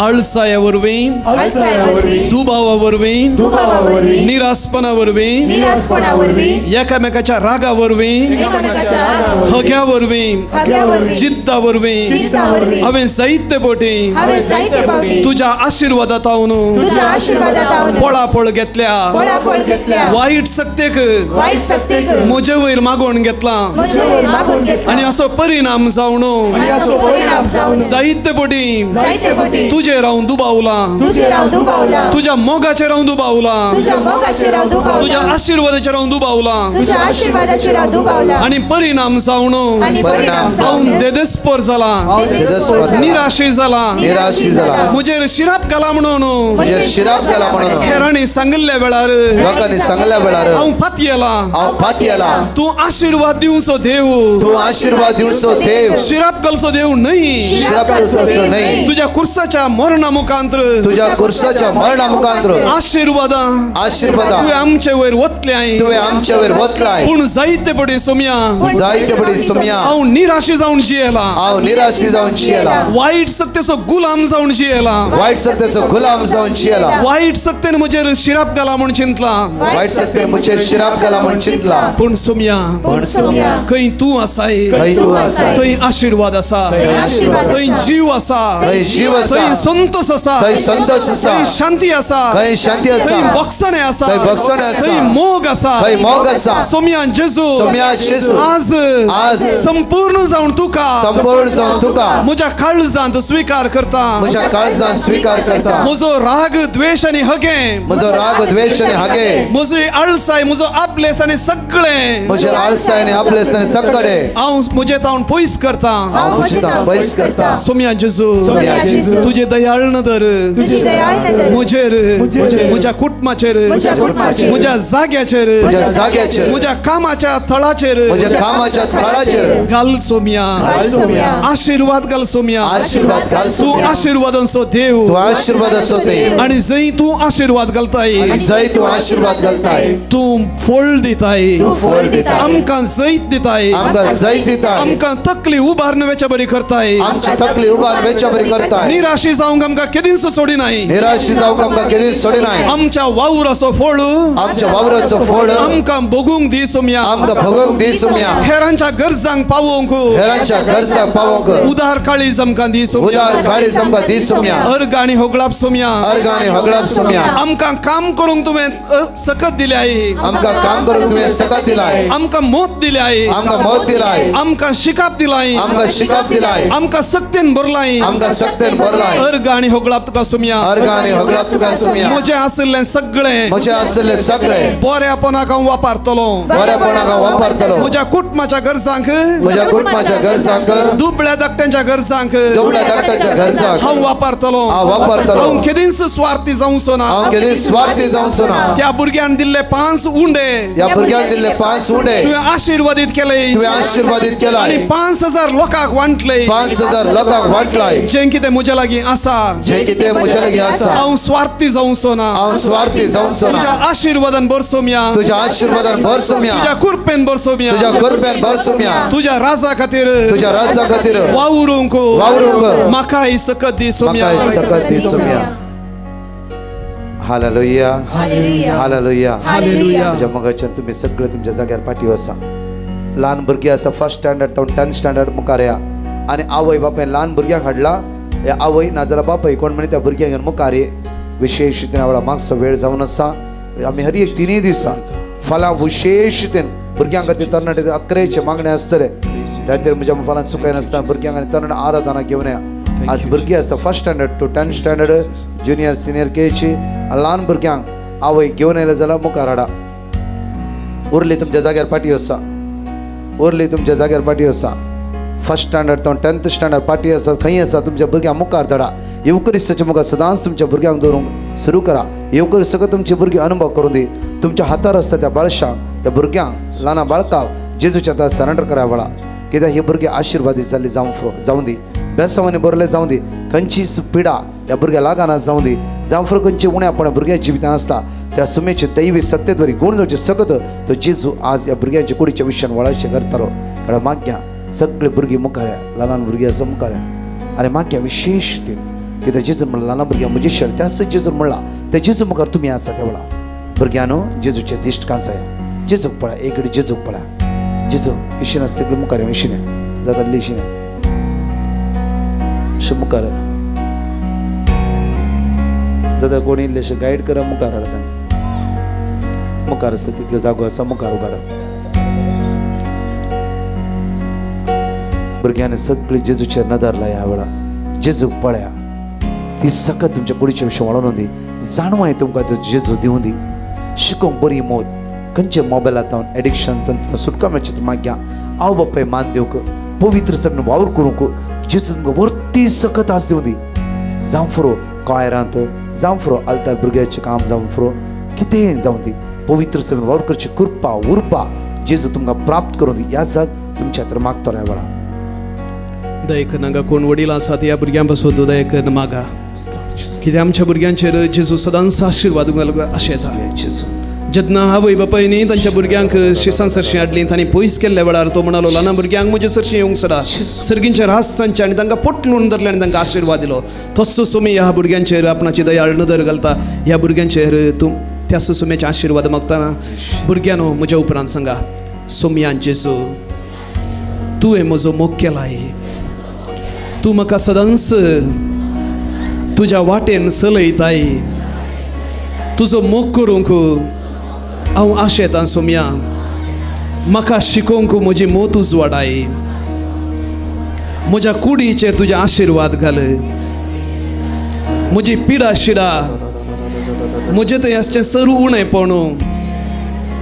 आळसाया वरवीं, आळसाय वरवीं, दुबावा वरवीं, दुबावा वरवीं, निरासपणा वरवीं, निरासपणा वरवीं, एकामेकाच्या रागा वरवीं, एकामेकाच्या रागा वरवीं, हग्या वरवीं, हग्या वरवीं, जिद्दा वरवीं, जिद्दा वरवीं, हांवें जायते पटी हांवें जायते फावटी तुज्या आशिर्वादात हांव तुज्या आशिर्वादात हांव पळापळ घेतल्या, पळापळ घेतल्या, वायट सक्तेक वायट सक्तेक म्हजे वयर मागोवन घेतला म्हजे वयर मागून घेतला आनी असो परिणाम जावन आनी असो परिणाम जावन जायते पटी जायते पटी तुजेर हांव दुबावला, तुजेर हांव दुबावला, तुज्या मोगाचेर हांव दुबावला, तुज्या मोगाचेर हांव तुज्या दुबावला, आशिर्वादाचेर हांव दुबावला तुज्या आशिर्वादाचेर हांव दुबावला आनी परिणाम जावन आनी परिणाम हांव जावन देदेस्पर जाला, देदेस्पर जाला, निराशी जाला, निराशी जाला, म्हजेर शिराप घाला म्हणून म्हजेर शिराप घाला म्हणून हेरांनी सांगिल्ल्या वेळार लोकांनी सांगल्या वेळार हांव पातयेला, हांव पातयेला। तूं आशिर्वाद दिवचो देव, तूं आशिर्वाद दिवचो देव, शिराप घालचो देव न्हय, शिराप घालचो न्हय, तुज्या कुर्साच्या मरणा मुखांत्र, तुज्या कुर्साच्या मरणा मुखांत्र आशिर्वादां आशिर्वादां तुवें आमचे वयर वतल्याय, तुवें आमचे वयर वतलाय। पूण जायते पटी सोम्या जायते पटी सोम्या हांव निराशी जावन जियेला, हांव निराशी जावन जियेला, वायट सक्तेचो गुलाम जावन जियेला, वायट सक्तेचो गुलाम जावन जियेला, वायट सक्तेन म्हजेर शिराप घाला म्हूण चिंतला, वायट सक्तेन म्हजेर शिराप घाला म्हूण चिंतला। पूण सोम्या पूण सोम्या खंय तूं आसाय खंय तूं आसाय थंय आशिर्वाद आसा, थंय आशिर्वाद थंय आसा, जीव आसा, थंय जीव आसा, थंय संतोष आसा, थंय संतोष आसा, थंय शांती आसा, थंय शांती आसा, थंय बक्षणे आसा, थंय बक्षणे आसा, थंय मोग आसा, थंय मोग आसा। सोम्या जेजू, सोम्या जेजू, आज आज संपूर्ण जावन तुका, संपूर्ण जावन तुका म्हज्या काळजांत स्विकार करता, म्हज्या काळजांत स्विकार करता, म्हजो राग द्वेश आनी हगे, म्हजो राग द्वेश आनी हागे, म्हजी आळसाय, म्हजो आपलेस आनी सगळें म्हजे आळसाय आनी आपलेस आनी सगळे हांव म्हजे तावन पयस करता। हांव म्हजे तावन पयस करता। सोम्या जेजू, सोम्या जेजू, तुजे दयाळ नदर तुजी दयाळ नदर म्हजेर, म्हज्या कुटुंबाचेर, म्हज्या कुटुंबाचेर, म्हज्या जाग्याचेर, म्हज्या जाग्याचेर, म्हज्या कामाच्या थळाचेर म्हज्या कामाच्या थळाचेर घाल सोम्या, घाल सोम्या, आशिर्वाद घाल सोम्या, आशिर्वाद घाल तूं सोम्या, आशिर्वादांचो देव, तूं आशिर्वादाचो देव आनी जंय तूं आशिर्वाद घालताय, जंय तूं आशिर्वाद घालताय, तूं फळ दिताय, तूं फळ दिताय, आमकां जैत दिताय, आमकां जैत दिताय, आमकां तकली उबारून वेच्या बरी करताय, आमची तकली उबार वेच्या बरी करताय, निराशी जावंक आमकां केदींच सोडिनाय, निराशी जावंक आमकां केदींच सोडिनाय, आमच्या वावराचो फळ आमच्या वावराचो फळ आमकां भोगूंक दी सोम्या, आमकां भोगूंक दी सोम्या, हेरांच्या गरजांक पावोवंक हेरांच्या गरजांक पावोवंक उदार काळीज आमकां दी सोम्या, उदार काळीज आमकां दी सोम्या, अर्ग आनी होगळाप सोम्या, अर्ग आनी होगळाप सोम्या, आमकां काम करूंक तुवें सकत दिल्याय, आमकां काम करूंक तुवें सकत दिलाय, आमकां मोत दिल्याय, आमकां मौत दिलाय, आमकां शिकाप दिलाय, आमकां शिकाप दिलाय, आमकां सक्तेन भरलाय, आमकां सक्तेन भरलाय, अर्ग आनी होगळाप तुका सोम्या, अर्ग आनी होगळाप तुका सोम्या, म्हजें आशिल्लें सगळें म्हजें आशिल्लें सगळें बऱ्यापणाक हांव वापरतलो, बऱ्यापणाक हांव वापरतलो, म्हज्या कुटुंबाच्या गरजांक, म्हज्या कुटुंबाच्या गरजांक, दुबळ्या धाकट्यांच्या गरजांक दुबळ्या धाकट्यांच्या गरजांक हांव वापरतलो, हांव वापरतलो, हांव केदींच स्वार्थी जावचो ना, हांव केदींच स्वार्थी जावचो ना, त्या भुरग्यान दिल्ले 5 उंडे ह्या भुरग्यांक दिल्ले 5 उंडे तुवें आशिर्वादीत केले तुवें आशिर्वादीत केलाय, आनी 5000 लोकांक वांटले, 5000 लोकांक वांटलाय, जें कितें म्हज्या लागीं आसा, जें कितें म्हज्या लागीं आसा, हांव स्वार्थी जावचो ना, हांव स्वार्थी जावचो तुज्या ना, आशिर्वादान भर सोम्या, तुज्या आशिर्वादान भर सोम्या, तुज्या कृपेन भर सोम्या, तुज्या कृपेन भर सोम्या, तुज्या राजा खातीर, तुज्या राजा खातीर वावरूंक वावरूंक म्हाकाय सकत दी सोम्या, म्हाकाय सकत दी सोम्या। Hallelujah, hallelujah, hallelujah, hallelujah. तुज्या मोगाच्यान तुमी सगळे तुमच्या जाग्यार पाटी आसा। ल्हान भुरगीं आसा फर्स्ट स्टँडर्ड तावन 10th standard मुखार या आनी आवय बापायन ल्हान भुरग्यांक हाडला, ह्या आवय नाजाल्यार बापाय कोण म्हणी त्या भुरग्यांक घेवन मुखार ये। विशेश रितीन आवडा मागचो वेळ जावन आसा, आमी हर एक तिनूय दिसा फाल्यां विशेश रितीन भुरग्यां खातीर तरणाटे अकरेचे मागणे आसतले, त्या खातीर म्हज्या फाल्यां चुकयनासतना भुरग्यांक आनी तरणाटे आराधना घेवन या। आज भुरगीं आसा first standard to 10th standard junior senior केची ल्हान भुरग्यांक आवय घेवन आयले जाल्यार मुखार हाडा। उरली तुमच्या जाग्यार पाटी आसा, उरली तुमच्या जाग्यार पाटी आसा, फर्स्ट स्टँडर्ड तो 10th standard पाटी आसा, खंय आसा तुमच्या भुरग्यांक मुखार धाडा। येवकरिस्ताच्या मुखार सदांच तुमच्या भुरग्यांक दवरूंक सुरू करा। येवकरिस्त सगळं तुमची भुरगीं अनुभव करूं दी। तुमच्या हातार आसता त्या बाळशांक, त्या भुरग्यांक, ल्हाना बाळकाक जेजूच्या हातार सरेंडर करा वळा, कित्याक ही भुरगीं आशिर्वादीत जाल्ली जावं दी, बेसांवांनी बरले जावं दी, खंयचीच पिडा त्या भुरग्या लागना जावं दी, जावं खंयची उण्यापण भुरग्या जिवितांत आसता त्या सुमेचे दैवी सत्तेद्वारी गुण जावचे सगळं तो जेजू आज ह्या भुरग्यांच्या कुडीच्या विशयान वळाशें करतालो। कारण मागया सगळे भुरगीं मुखार या, ल्हान ल्हान भुरगीं आसा मुखार या आनी मागया विशेश रितीन कित्याक जेजून म्हणला ल्हान भुरग्यां म्हजी शर्ती आसा. जेजून म्हणला त्या जेजू मुखार तुमी आसा त्या वेळा भुरग्यांनो जेजूचे दिश्ट कांसाया जेजूक पळया एक कडेन जेजूक पळया. जेजू इशीन आसा सगळें मुखार इशीन जाता इशीन अशें मुखार जाता कोण इल्लेशें गायड करा मुखार हाडटा मुखार आसा तितलो जागो आसा मुखार उबार. भुरग्यांनी सगळी जेजूचेर नदर लाया ह्या वेळा जेजूक पळया. ती सकत तुमच्या कुडीचे विशय वाडोवन दी जाणवाय तुमकां तो जेजू दिवं दी. शिकोवंक बरी मोत खंयचे मोबायलांत एडिक्शन तांतून सुटका मेळची माग्या आवय बापाय मान दिवंक पवित्र सगळें वावर करूंक जेजू तुमकां वरती सकत आस दिवं दी. जावं फुरो कॉयरांत जावं फुरो आल्तार भुरग्याचें काम जावं फुरो कितेंय जावं दी पवित्र सगळें वावर करची कृपा उर्बा जेजू तुमकां प्राप्त करूं दी. ह्या जाग तुमच्या तर मागतलो ह्या वेळा. दया कर हांगा कोण वडील आसात ह्या भुरग्यां पासून दया कर मागा कित्याक आमच्या भुरग्यांचेर जेजू सदांच आशिर्वाद अशें येता. जेन्ना आवय बापायनी तांच्या भुरग्यांक शिसां सरशीं हाडलीं तांणी पयस केल्ल्या वेळार तो म्हणालो ल्हान भुरग्यांक म्हजे सरशीं येवंक सदा सर्गींचे रास तांचे आनी तांकां पोटलून धरलें आनी तांकां आशिर्वाद दिलो. तसो सुमी ह्या भुरग्यांचेर आपणाची दयाळ नदर घालता. ह्या भुरग्यांचेर तूं त्या सुसुम्याचे आशिर्वाद मागतना भुरग्यांनो म्हज्या उपरांत सांगा सोमयान जेजू तुवें म्हजो मोग केलाय. तूं म्हाका सदांच तुज्या वाटेन चलयताय. तुजो मोग करूंक हांव आशेतां सोमया. म्हाका शिकोवंक म्हजी मोत उजवाडाय. म्हज्या कुडीचेर तुजे आशिर्वाद घाल. म्हजी पिडा शिडा म्हजें थंय आसचें सरू उणेपण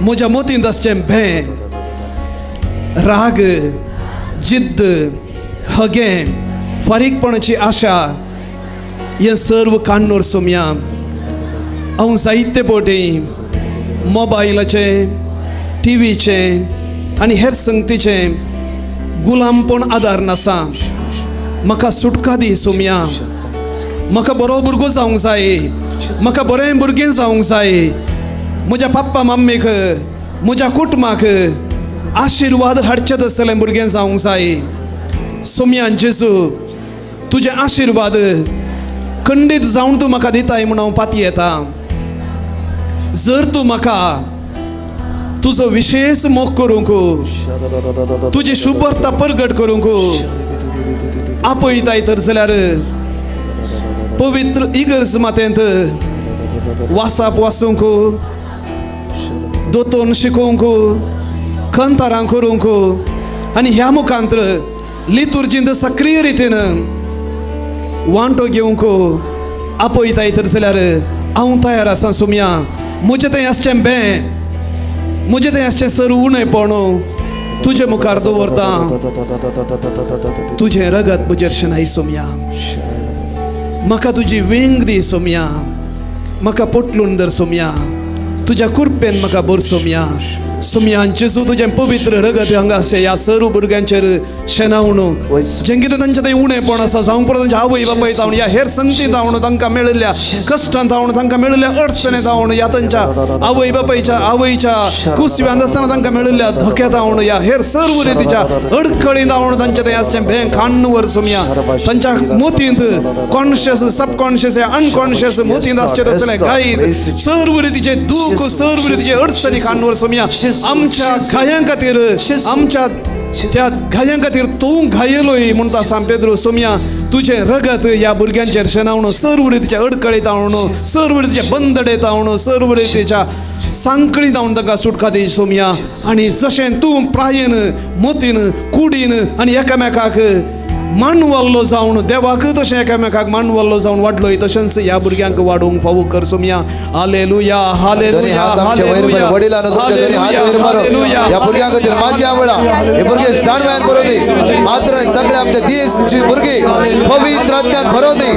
म्हज्या मोतींत आसचें भें राग जिद्द हगें फारीकपणाची आशा हें सर्व काण्णूर सोमया. हांव जायते पवटी मोबायलाचें टिवीचें आनी हेर संगतीचें गुलामपण आदार नासा. म्हाका सुटका दी सोमया. म्हाका बरो भुरगो जावंक जाय. म्हाका बरें भुरगें जावंक जाय. म्हज्या पप्पा मम्मीक म्हज्या कुटुंबाक आशिर्वाद हाडचे तसलें भुरगें जावंक जाय. सोमयान जेजू तुजे आशिर्वाद खंडीत जावन तूं म्हाका दिताय म्हूण हांव पातयेता. जर तूं म्हाका तुजो विशेश मोग करूंक तुजी शुभर्ता परगट करूंक आपयताय तर जाल्यार पवित्र इगर्ज मातेंत वासाप वासूंक दोतोन शिकोवंक खंतारां करूंक आनी ह्या मुखांत लितुर्जींत सक्रीय रितीन वांटो घेवंक आपयताय तर जाल्यार हांव तयार आसा सोमया. म्हजें थंय आसचें बें म्हजें थंय आसचें सर उणेपण तुजे मुखार दवरता. तुजें रगत म्हजेर शेनाय सोमया. म्हाका तुजी वेंग दी सोमया. म्हाका पोटलून धर सोमया. तुज्या कुरपेन म्हाका भर सोमया. सोमया जेजू तुजें पवित्र रगत हांगा आसा ह्या सर्व भुरग्यांचेर शेनावन जें कितें तांचें थंय उणेपण आसा जावं परत तांच्या आवय बापाय जावन ह्या हेर संगती जावन तांकां मेळिल्ल्या कश्टांत जावन तांकां मेळिल्ल्या अडचणे जावन ह्या तांच्या आवय बापायच्या आवयच्या कुसव्यांत आसतना तांकां मेळिल्ल्या धोक्या जावन ह्या हेर सर्व रितीच्या अडखळी जावन तांच्या थंय आसचें भें खाण्ण वर सोमया. तांच्या मोतींत कॉन्शियस सबकॉन्शियस अनकॉन्शियस मोतींत आसचें तसलें गायत सर्व रितीचे दूख सर्व रितीचे अडचणी खाण्ण वर सोमया. आमच्या घायां खातीर आमच्या त्या घायां खातीर तूं घायलोय म्हणटा सांग पेद्रो सोमया. तुजें रगत ह्या भुरग्यांचेर शेणावन सर्व रितीच्या अडकळीत आवण सर्व रितीच्या बंदडेत आवण सर्व रितीच्या सांकळीत आवण तांकां सुटका दी सोमया. आनी जशें तूं प्रायेन मोतीन कुडीन आनी एकामेकाक मांडवल्लो जावन देवाक तशें एकामेकाक मांडवल्लो जावन वाडलोय तशेंच ह्या भुरग्यांक वाडोवंक फावो कर सोमया. Hallelujah hallelujah hallelujah. वडिलांनो तुमच्या दोन्ही हात वयर मारो. ह्या भुरग्यां खातीर मागया वेळा हे भुरगे जाणव्यान भरोव दी. मात्र सगळे आमच्या दीसची भुरगीं पवित्र आत्म्यान भरोव दी.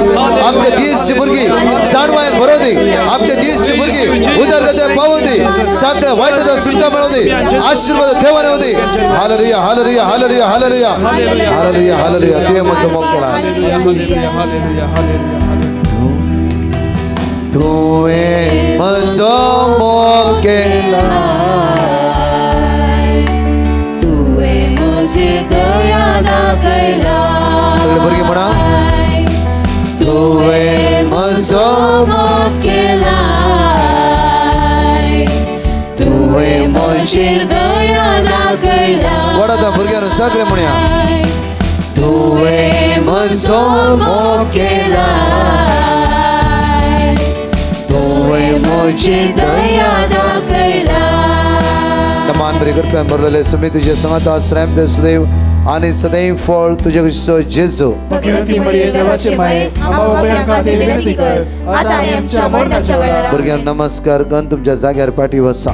आमच्या दीसची भुरगीं जाणव्यान भरोव दी. आमच्या दीसची भुरगीं उदरगते पावू दी. सगळ्या वायटाचा सुटका मेळोव दी. आशीर्वाद देवाने होऊ दी. Hallelujah hallelujah hallelujah hallelujah hallelujah hallelujah. तुवें म्हजो मोग केला. तुवें म्हजो मोग केला. तुवें म्हजी दया दाखयला. सगळे भुरगीं म्हणा. तुवें म्हजो मोग केलाय, तुवें म्हजेर दया दाखयलाय. वडाता भुरग्यांनो सगळे म्हणया. तुवें म्हजो मोग केलाय, तुवें म्हजी दया दाखयलाय. मान बरी कृपयान भरलेले सुमी तुझे संगत आश्रय सदैव आणि सदैव फळ तुझ्या जेजू. भगवती मरिये, देवाची माये, आम्हा पाप्यां खातीर विनंती कर, आता आणि आमच्या मरणाच्या वेळार. भुरग्यांक नमस्कार करून तुमच्या जाग्यार पाठी वसा.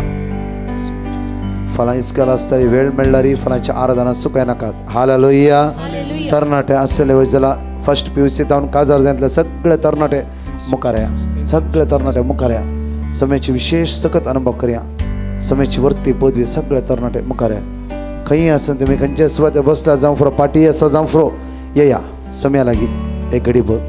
फलां इस्काल आसतली वेळ मेळ्ळारी फलांच्या आराधना चुकाय नाकात. हालेलुया. तरणाटे आसले जाल्यार फर्स्ट पी यू सी जावन काजार जातले सगळे तरणाटे मुखार या, सगळे तरणाटे मुखार या. समयाची विशेष सकत अनुभव करया. समयाची वरती पदवी सगळे तरणाटे मुखार या. खंय आसून तुमी खंयच्या सुवातेर बसला जावं फ्रो पाटी आसा जावं फ्रो येया समया लागीं एक घडी भर.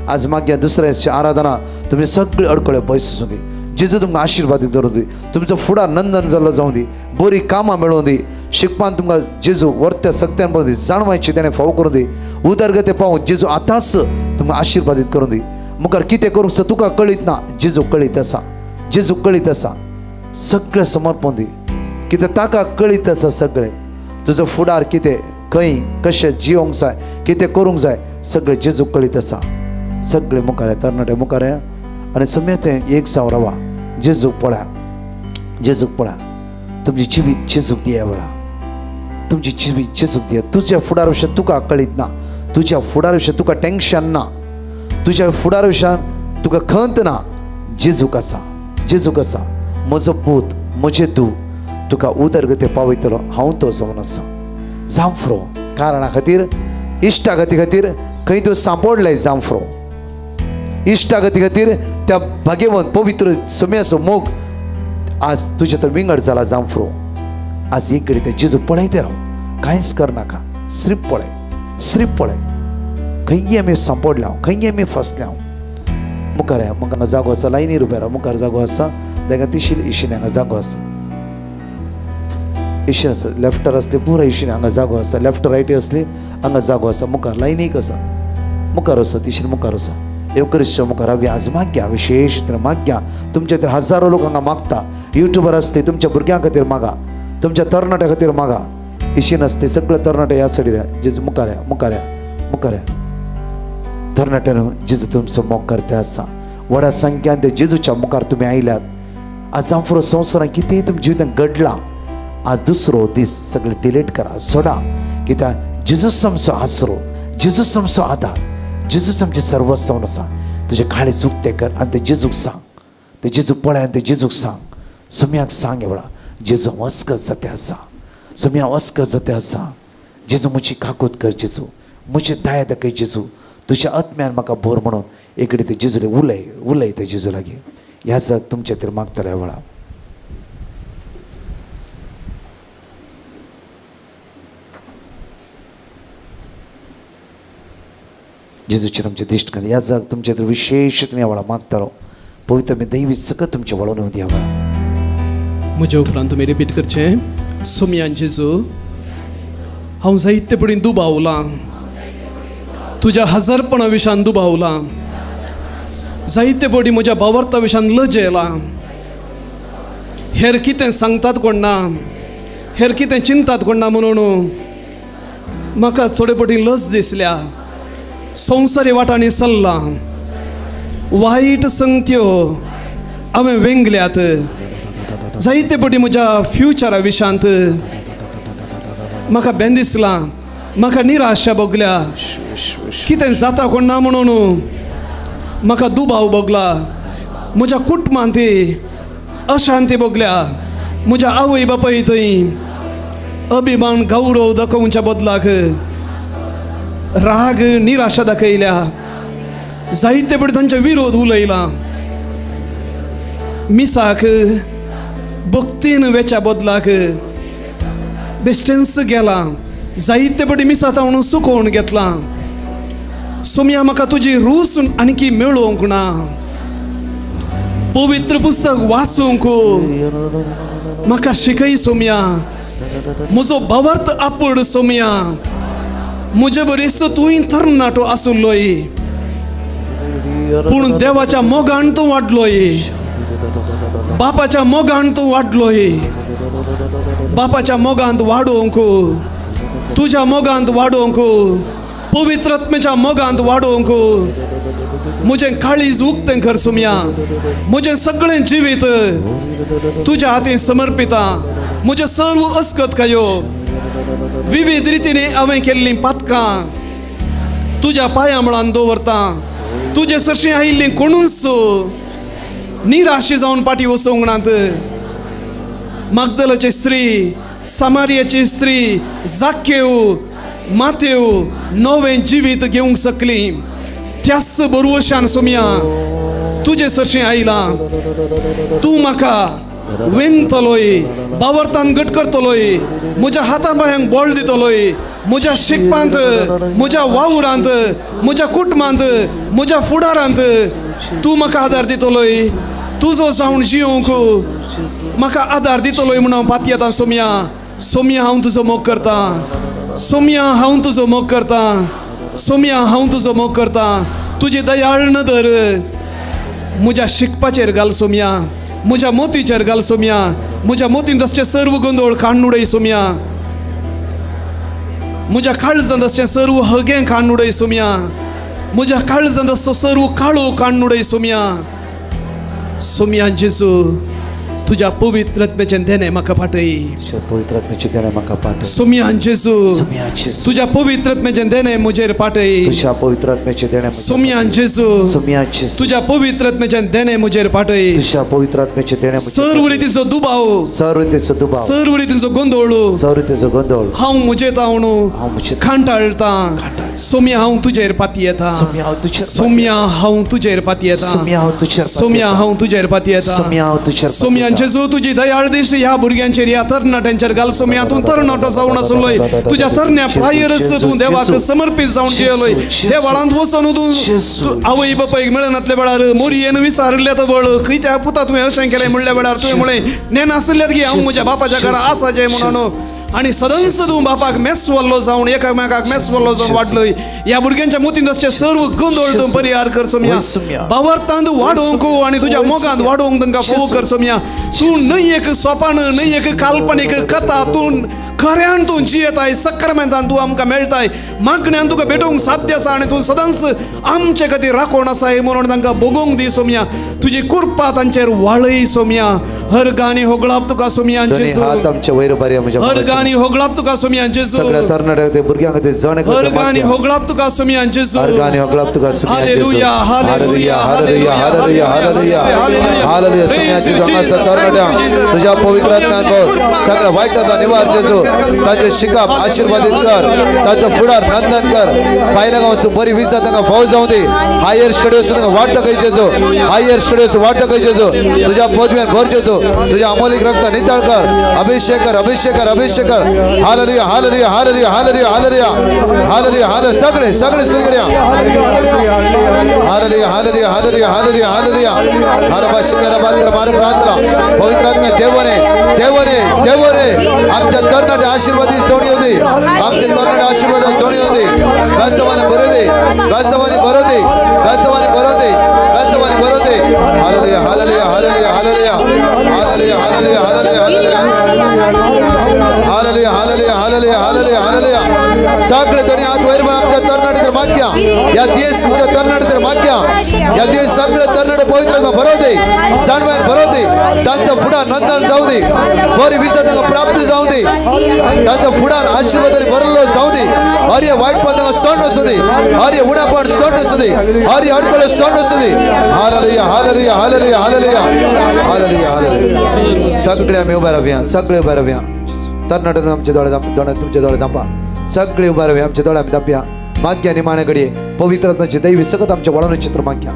आज मागीर दुसऱ्या आराधना तुमी सगळे अडकळे पयस आसूं दी. जेजू तुमकां आशिर्वादीत दवरूं दी. तुमचो फुडार नंदन जाल्लो जावं दी. बरी कामां मेळोवं दी. शिकपान तुमकां जेजू वर्त्या सक्त्यान बरोवं दी. जाणवायची तेणें फावो करूं दी. उदरगते पावूं जेजू आतांच तुमकां आशिर्वादीत करूं दी. मुखार कितें करूंक जाय तुका कळीत ना, जेजू कळीत आसा. जेजू कळीत आसा. सगळें समर्पण दी. कितें ताका कळीत आसा सगळें. तुजो फुडार कितें, खंय कशें जिवंक जाय, कितें करूंक जाय, सगळें जेजू कळीत आसा. सगळे मुखार या, तरणाटे मुखार या आनी सम्या तें एक जावं रावा. जेजूक पळया, जेजूक पळया. तुमची जिवीत जेजूक दिया वेळा, तुमची जिवीत जेजूक दिया. तुज्या फुडार विशय तुका कळीत ना, तुज्या फुडार विशय तुका टेंशन ना, तुज्या फुडार विशयान तुका खंत ना. जेजूक आसा, जेजूक आसा. म्हजो पूत, म्हजें धूव तुका उदरगते पावयतलो हांव तो जावन आसा. जांफ्रो कारणा खातीर, इश्टागती खातीर खंय तूं सांपडलें जांफ्रो. इश्टागती खातीर त्या भाग्यवंत पवित्र सम्याचो मोग आज तुजे तर विंगड जाला जांफ्रो. आज एक घडी ते जेजू पळयते राव, कांयच करनाका. स्रीप पळय, स्रीप पळय. खंय आमी सांपडल्या, खंय आमी फसल्या. मुखार या, मुखार हांगा जागो आसा. लायनीर उबे राव. मुखार जागो आसा. ताका तिशील इशीन हांगा जागो आसा. इशीन आसा. लेफ्टार आसली पुरो इशीन हांगा जागो आसा. लेफ्ट रायटी आसली हांगा जागो आसा. मुखार लायनीक आसा. मुखार आसा तिशीन मुखार आसा. येवक्रिस्च्या मुखार हांवें आज मागया, विशेश तर मागया. तुमच्या तर हजारो लोक हांगा मागता. युट्यूबर आसते तुमच्या भुरग्यां खातीर मागा, तुमच्या तरणाट्या खातीर मागा. इशीन आसते सगळे तरणाटे ह्या सायडीर या. जेजू मुखार या, मुखार या, मुखार या. तरणाट्यानो, जेजू तुमचो मोग करता आसा. व्हडा संख्यान ते जेजूच्या मुखार तुमी आयल्यात. आज जांव संवसारांत कितेंय तुमच्या जिवितांत घडलां, आज दुसरो दीस सगळें डिलीट करा, सोडा. कित्याक जेजूच आमचो आसरो, जेजूच आमचो आदार, जेजूच आमचें सर्वस्व जावन आसा. तुजें काळीज उक्तें कर आनी तें जेजूक सांग. तें जेजूक पळय आनी तें जेजूक सांग. सम्याक सांग ह्या वेळा, जेजू हांव अस्कत जाते आसा. सम्या हांव अस्कत जाते आसा. जेजू म्हजी काकूत कर. जेजू म्हजी दया दाखय. जेजू तुज्या आत्म्यान म्हाका भर म्हणून एक कडेन ते जेजूले उलय, उलय ते जेजू लागीं. ह्या जग तुमचे तर मागतले ह्या वेळा. जेजूचेर आमचे दिश्ट कर. ह्या जग तुमचे तर विशेश ह्या वेळा मागतालो. पवित्र मी दैवी सकत तुमचे वळोवन येवं ह्या वेळा. म्हज्या उपरांत तुमी रिपीट करचें. सोमयान जेजू, हांव जायते पडीन दुबावलां, तुज्या हजारपणा विशान दुबावलां. जायते पडी म्हज्या बावर्ता विशान लजेलां. हेर कितें सांगतात कोण ना, हेर कितें चिंतात कोण ना म्हणून म्हाका थोडे पटी लज दिसल्या. संवसारी वाटांनी चल्लां, वायट संगत्यो हांवें वेंगल्यात. जायते पटी म्हज्या फ्युचरा विशांत म्हाका बेन दिसलां, म्हाका निराशा भोगल्या. कितें जाता कोण ना म्हणून म्हाका दुबाव भोगला. म्हज्या कुटुंबांत अशांती भोगल्या. म्हज्या आवय बापाय थंय अभिमान गौरव दाखोवच्या बदलाक राग निराशा दाखयल्या. जायते पटी तांचे विरोध उलयला. मिसाक भक्तीन वेच्या बदलाक बेश्टेंच गेला. जायते पटी मिसात हांव सुकोवन घेतला. सोमया, म्हाका तुजी रूच आणखी मेळोवंक ना. पवित्र पुस्तक वाचूंक म्हाका शिकय सोमया. म्हजो भावार्थ आपूड सोमया. म्हजे बरीच तूंय तरणाटो आसुल्लोय. पूण देवाच्या मोगान तूं वाडलोय, बापाच्या मोगान तूं वाडलोय. बापाच्या मोगांत वाडोवंक, तुज्या मोगांत वाडोवंक, पवित्रत्मेच्या मोगांत वाडोवंक म्हजें काळीज उक्तें कर सोमया. म्हजें सगळें जिवीत तुज्या हातीन समर्पिता. म्हजें सर्व अस्कत कायो विविध रितीने हांवें केल्लीं पातकां तुज्या पांया मुळान दवरता. तुजे सरशीं आयिल्लीं कोणूच निराशी जावन पाटी वचोवंक नात. मागदलाची स्त्री, समारियाची स्त्री, जाकेव, मातेव नवें जिवीत घेवंक शकली. त्याच बरवशान सोमया तुजे सरशीं आयलां. तूं म्हाका वेंगतलोय, बावरतान घट करतलोय, म्हज्या हाता पांयांक बळ दितलोय. म्हज्या शिकपांत, म्हज्या वावरांत, म्हज्या कुटुंबांत, म्हज्या फुडारांत तूं म्हाका आदार दितलोय. तुजो जावन जिवंक म्हाका आदार दितलोय म्हणून हांव पातयेतां सोमया. सोमया, हांव तुजो मोग करतां. सोमया, हांव तुजो मोग करतां. सोमया, हांव तुजो मोग करतां. तुजी दयाळ नदर म्हज्या शिकपाचेर घाल सोमया. म्हज्या मोतीचेर घाल सोमया. म्हज्या मोतींत आसचें सर्व गोंदळ काडून उडय सोमया. म्हज्या काळजांत आसचें सर्व हगें काडून उडय सोमया. म्हज्या काळजांत आसचो सर्व काळो काडून उडय सोमया. सोमया जेजू, तुज्या पवित्र आत्म्याचें देणें म्हाका पाटय. पवित्र आत्म्याचे देणें म्हाका पाटय. सोमया जेजू, सोमया जेजू, तुज्या पवित्र आत्म्याचें देणें म्हजेर पाटय. तुझ्या पवित्र आत्म्याचे देणें म्हजेर. सोमया जेजू, सोमया जेजू, तुज्या पवित्र आत्म्याचें देणें म्हजेर पाटय. तुझ्या पवित्र आत्म्याचे देणें म्हजेर. सर्व रितीचो दुबाव, सर्व रितीचो दुबाव, सर्व रितीचो गोंदळ सर्व रितीचो गोंदळ हांव म्हजे तावन हांव म्हजे कांटाळटा. सोमया, हांव तुजेर पातयेता. सोमया, हांव तुजेर. सोमया, हांव तुजेर पातयेता. सोमया, हांव तुजेर. सोमया, हांव तुजेर पातयेता. सोमया, हांव तुजेर. सोमया जेजू, तुजी दयाळ दिश्ट ह्या भुरग्यांचेर, ह्या तरणाट्यांचेर घाल सोमया. तूं तरणाटो जावन आसलोय. तुज्या तरण्या प्रायरच तूं देवाक समर्पीत जावन गेलोय. देवळांत वचून तूं तूं आवय बापायक मेळनातल्या वेळार मोरयेन विचारिल्ल्या तवळ, कित्याक पुता तुवें अशें केलें म्हणल्या वेळार तुवें म्हळें, नेनासल्यात की हांव म्हज्या बापाच्या घरा आसाचें म्हणून. आनी सदांच तूं बापाक मेसवल्लो जावन, एकामेकाक मेसवल्लो जावन वाडलोय. ह्या भुरग्यांच्या मोतींत आसचे सर्व गोंदळ तूं परिहार कर सोमया. भावार्थांत वाडोवंक आनी तुज्या मोगांत वाडोवंक तांकां फोव कर सोमया. तूं न्हय एक सोपान, न्हय एक काल्पनीक कथा, तूं खऱ्यान तूं जियेताय. सक्रमेंतान तूं आमकां मेळटाय. मागण्यान तुका भेटोवंक साध्य आसा आनी तूं सदांच आमचे खातीर राखोवन आसाय म्हणून तांकां भोगोवंक दी सोमया. तुजी कृपा तांचेर वाळय सोमया. हर गाणी होगळाप तुका सोमया. दोन्ही हात आमचे वयर बरे म्हज्या. हर गाणी होगळाप तुका सोमया जेजू. सगळ्या तरणाट्या खातीर, भुरग्यां खातीर, जण हर गाणी होगळाप तुका सोमया जेजू. हर गाणी होगळाप तुका Somaiya. Hallelujah, hallelujah, hallelujah, hallelujah, hallelujah, hallelujah. Somaiya जेजू, हांगासर तरणाट्यांक तुझ्या पवित्र आत्म्यान भर. सगळ्या वायटाचा निवार जेजू. तांचे शिकप आशीर्वादित कर. तांचो फुडार नंदन कर. पायल्या गांवसून बरी विसा तांकां फाव जावं दी. हायर स्टडी वचून तांकां वाट दाखय जेजू. हायर स्टडी वचून वाट दाखय जेजू. तुझ्या पदव्यान भर जेजू. तुझ्या अमोलिक रक्त नितळ कर. अभिषेक कर, अभिषेक कर, अभिषेक कर. Hallelujah, hallelujah, hallelujah, hallelujah, hallelujah, hallelujah, hallelujah. सगळे सगळे सुरू करूया. Hallelujah, hallelujah, hallelujah, hallelujah, hallelujah. हर भाषे. पवित्र आत्मा देवने, देवने, देवने आमच्या तरणाटे आशीर्वादी सोड येऊ दे. आमचे तरणाटे आशीर्वाद सोड येऊ दे. गसवाने भरू दे, गसवाने भरू दे, गसवाने भरू दे, गसवाने भरू दे. Hallelujah, hallelujah, hallelujah, hallelujah, hallelujah, hallelujah, hallelujah, hallelujah, hallelujah, hallelujah, hallelujah, hallelujah. सगळे दोन्ही हात वयर आमच्या तरणाटे मागया. या देशच्या तरणाटे मागया. या देश सगळे तरणाटे पवित्र भरव दे, जाणवाय भरव दे. तांच्या फुडार नंदन जाऊ दे. बरी विजा तांकां प्राप्त जाऊ दे. तांच्या फुडार आशीर्वादाने भरलेलो जाऊ दे. हर वाईटपण तांकां सण असू दे. हर उणापण सण असू दे. हर अडकळ सण असू दे. Hallelujah, hallelujah, hallelujah, hallelujah, hallelujah, hallelujah. सगळे आम्ही उभे राहूया. सगळे उभे राहूया. तरणाट्यांनो, आमचे दोळे दोळे, तुमचे दोळे धांपा. सगळे उभे राहूया. आमचे दोळे आम्ही धांपया. मागया निमाणे पवित्र आत्म्याची दैवी सकत आमच्या वळण चित्र मागया.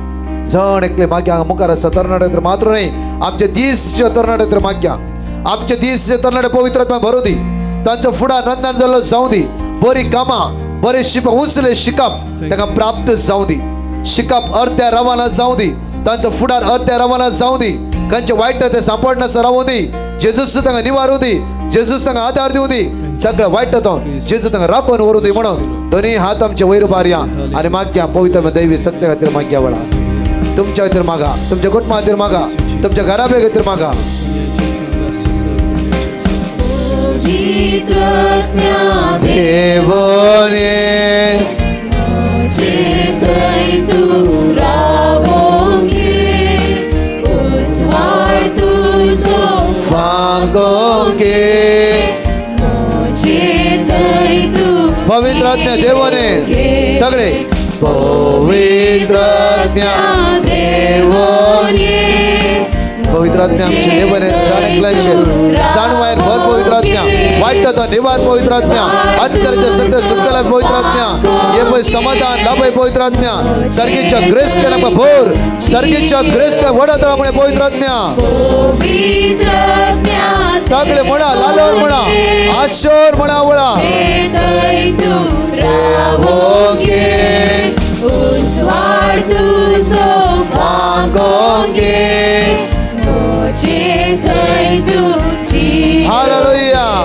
जण एकले मागया. मुखार आसा तरणाटे मात्र न्हय, आमचे दीसच्या तरणाटे मागया. आमचे दीस तरणाटे पवित्र आत्मा भरू दी. तांचो फुडार नंदन जाल्लो जावं दी. बरी कामां, बरे शिकप, उंचले शिकप तांकां प्राप्त जावं दी. शिकप अर्ध्या रवाना जावं दी. तांचो फुडार अर्ध्या रवाना जावं दी. खंयचे वायट ते सांपडनासतना रावूं दी. जेजूस तांकां निवारूं दी. जेजूस तांकां आदार दिवं दी. सगळं वायट तो जेजू तांकां राखून व्हरूं दी म्हणून दोन्ही हात आमचे वयर उबारया आनी मागया. पवित्र दैवी सत्य खातीर मागया वेळा. तुमच्या खातीर मागा, तुमच्या कुटुंबा खातीर मागा, तुमच्या घराब्या खातीर मागा. देवने थंय तूं रावोंगे उजवाड तुजो फांगोगे. म्हजे थंय तूं पवित्र आत्म्या देवने सगळे पवित्र आत्म्या देवने. पवित्र आत्म्या आमचे देवने जाण एकल्याचे जाणवायन भर पवित्र आत्म्या, वाईट तो निवार पवित्र आत्म्या, अंतराच्या सगळ्या सुटकला पवित्र आत्म्या, हे पळय समाधान लाभय पवित्र आत्म्या, सर्गीच्या ग्रेस केला भर, सर्गीच्या ग्रेस का वडा तळामुळे पवित्र आत्म्या. सगळे म्हणा, लालोर म्हणा, आशोर म्हणा, वळा hallelujah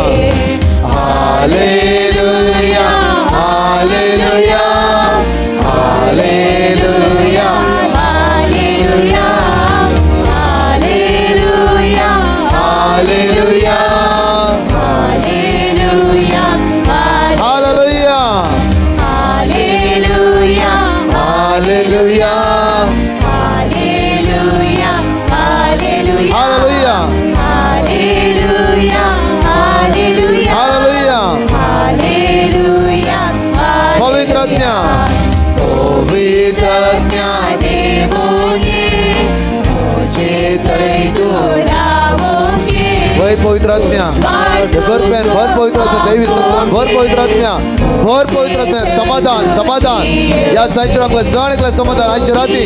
hallelujah hallelujah hallelujah hallelujah hallelujah hallelujah hallelujah hallelujah. पवित्र आत्म्या पवित्र आत्म्या वय पवित्र आत्म्या भर भर पवित्र आत्म्या दैवी सत्वान भर पवित्र आत्म्या भर पवित्र आत्म्या समाधान समाधान या सांजच्या आमकां जण एकल्या समाधान. आजच्या राती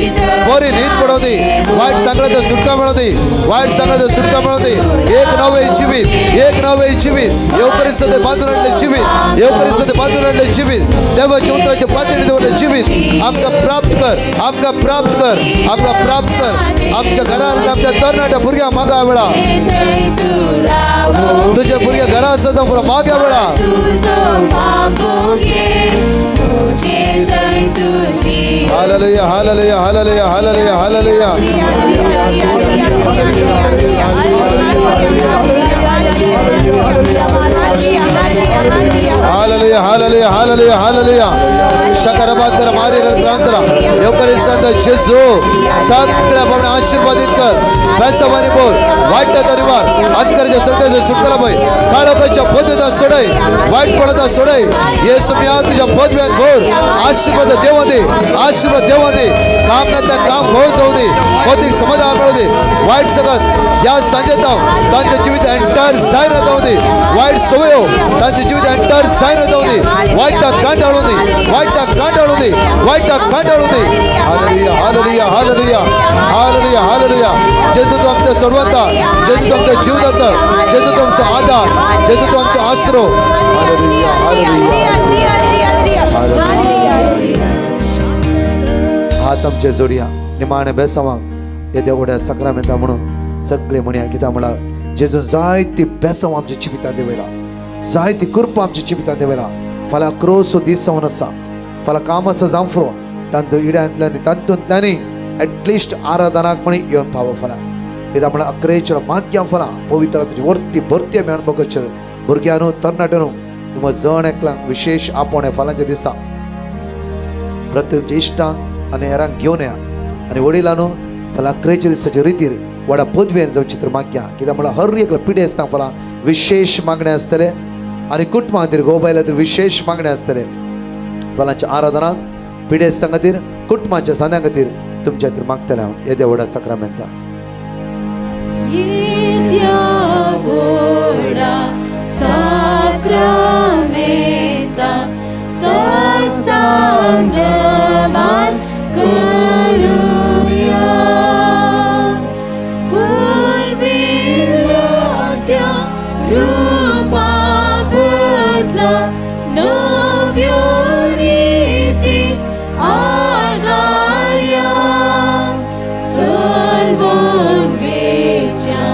बरी न्हीद पडोवं दी, वायट सांगल्याचो सुटका मेळोवं दी, वायट सांगल्याचो सुटका मेळोवं दी. एक नवे जिवीत, एक नवे जिवीत, येवकरिस्ताचे बाजून हाडलें जिवीत, येवकरिस्ताचे बाजून हाडलें जिवीत, देवाच्या उतराचे पातळी दवरलें जिवीत आमकां प्राप्त कर, आमकां प्राप्त कर, आमकां प्राप्त कर. आमच्या घरांत आमच्या तरणाट्या भुरग्यांक मागा वेळा, तुझ्या भुरग्या घरा आसा माग्या वेळा. Hallelujah hallelujah hallelujah hallelujah hallelujah. Hallelujah hallelujah hallelujah hallelujah. शकरबातर मारी क्रांतरा येवकरिस्तांत जेजू सगळ्या भावना आशीर्वादित कर. बेसवानी बोल वाईट तरिवार अंतरच्या सत्याच्या सुटकाला बाई काळोखाच्या पदव्या सोडय, वाईट पडता सोडय. येसू मिया तुझ्या पदव्यात भर आशीर्वाद देव दे, आशीर्वाद देव दे. काम नसता काम भोव जाऊ दे, भौतिक समाधान मिळू दे. वाईट सगळं या सांजेत तांच्या जिवीत एंटायर जायन जाऊ दे, वाईट सवयो तांच्या जिवीत एंटायर जायन जाऊ दे. वाईट कांटाळू दे, वाईट कांटाळू दे, वाईट कांटाळू दे. Hallelujah hallelujah hallelujah hallelujah hallelujah. जेजू तू आमचा सर्वता, जेजू तू आमचा जीवदाता, जेजू तू आमचा आधार, जेजू तू आमचा आसरो. Hallelujah hallelujah. हात आमचे जोडया निमाणे बेसावांक येद्या व्हड्या साक्रामेंता म्हणून सगळे म्हणया. कित्याक म्हळ्यार जेजून जायती बेसांव आमच्या जिवितांत देवयला, जायती कृपा आमच्या जिवितांत देवयला. फाल्यां क्रोस हो दीस जावन आसा, फाल्यां काम आसा जावं तांतूं इड्यांतल्यानी तातूंतल्यानी एटलिस्ट आराधनाक म्हण येवन पावो फाल्यां. कित्याक म्हळ्यार अकरेच्या माग्या फाल्यां पवित्र वरती भरती आमी अणभव करचें. भुरग्यांनो तरणाट्यांनो तुमकां जण एकल्यांक विशेश आपोवणें फाल्यांच्या दिसा. प्रत्येक तुमच्या इश्टांक आनी हेरांक घेवन या आनी वडिलांनो फाल्यां अकरेच्या दिसाचे रितीर व्हडा पदवेन जावची तर मागया. कित्याक म्हळ्यार हर एकल्या पिढी आसतना फाल्यां विशेश मागणें आसतलें आनी कुटुंबा खातीर घोव बायला खातीर विशेश मागणें आसतलें. फाल्यांच्या आराधनांत पिडेस्तां खातीर कुटुंबाच्या सांद्यां खातीर तुमच्या खातीर मागतलें हांव येद्या व्हडा साक्रामेंता. येद्या व्हडा साक्रामेंता साष्टांग नमन करुया. पुर्विल्ल्या त्या रुपा बदला नव्यो रिती आधार्या. सलवोन वेच्या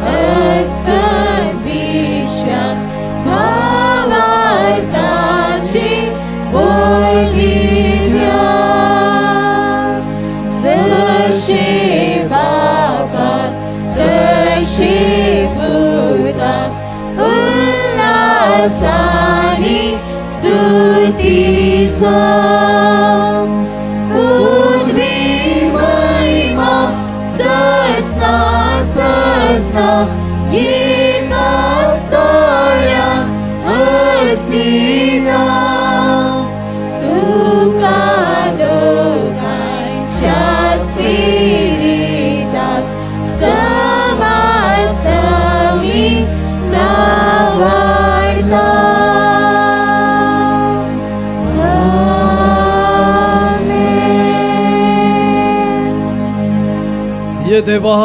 अस्कत विश्वा भावार्थाची बोल दिव्या. आसा. पदवी महिमा ससना ससना एकाच तोळ्या हसिना. तुका दोगांच्या स्पिरिताक समासमी नावाडता. आमेन. ये देवा,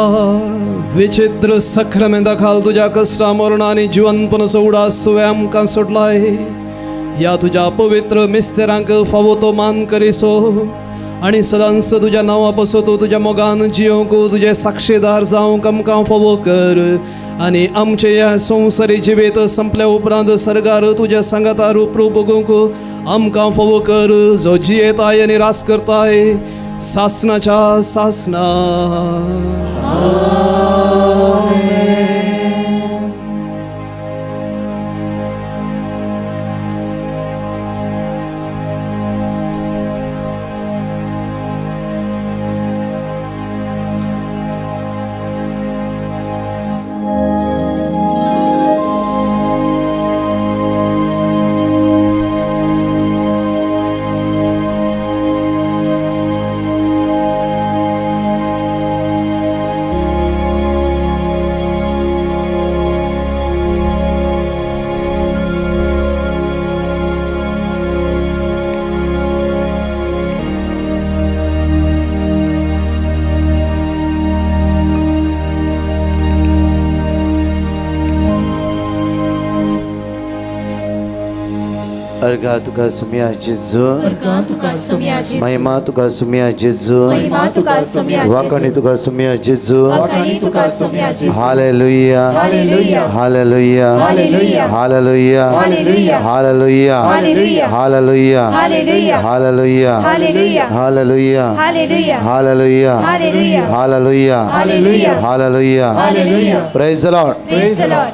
विचित्र सक्रमेंता खाल तुज्या कश्टा मरण आनी जिवनपणाचो उडास तुवें आमकां सोडलाय. ह्या तुज्या पवित्र मिस्तेरांक फावो तो मान करिसो आनी सदांच तुज्या नांवा पासत तुज्या मोगान जियोंक तुजे साक्षीदार जावंक आमकां फावो कर. आनी आमचे ह्या संवसारी जिवीत संपल्या उपरांत सर्गार तुज्या सांगाता रूप रूप बघूंक आमकां फावो कर, जो जियेताय आनी रास करताय सासनाच्या सासना. अर्घा तुका सुमिया जेजू, अर्घा तुका सुम्या जेजू, महिमा तुका सुमिया जेजू, महिमा तुका सुम्या जेजू, वाकणी तुका सुमिया जेजू. वाकणी तुका सुम्या जेजू. Hallelujah, hallelujah, hallelujah, hallelujah, hallelujah, hallelujah, hallelujah, hallelujah, hallelujah, hallelujah, hallelujah, hallelujah, hallelujah, hallelujah, hallelujah, hallelujah, hallelujah, hallelujah, hallelujah. Hallelujah. Praise the Lord. Praise the Lord.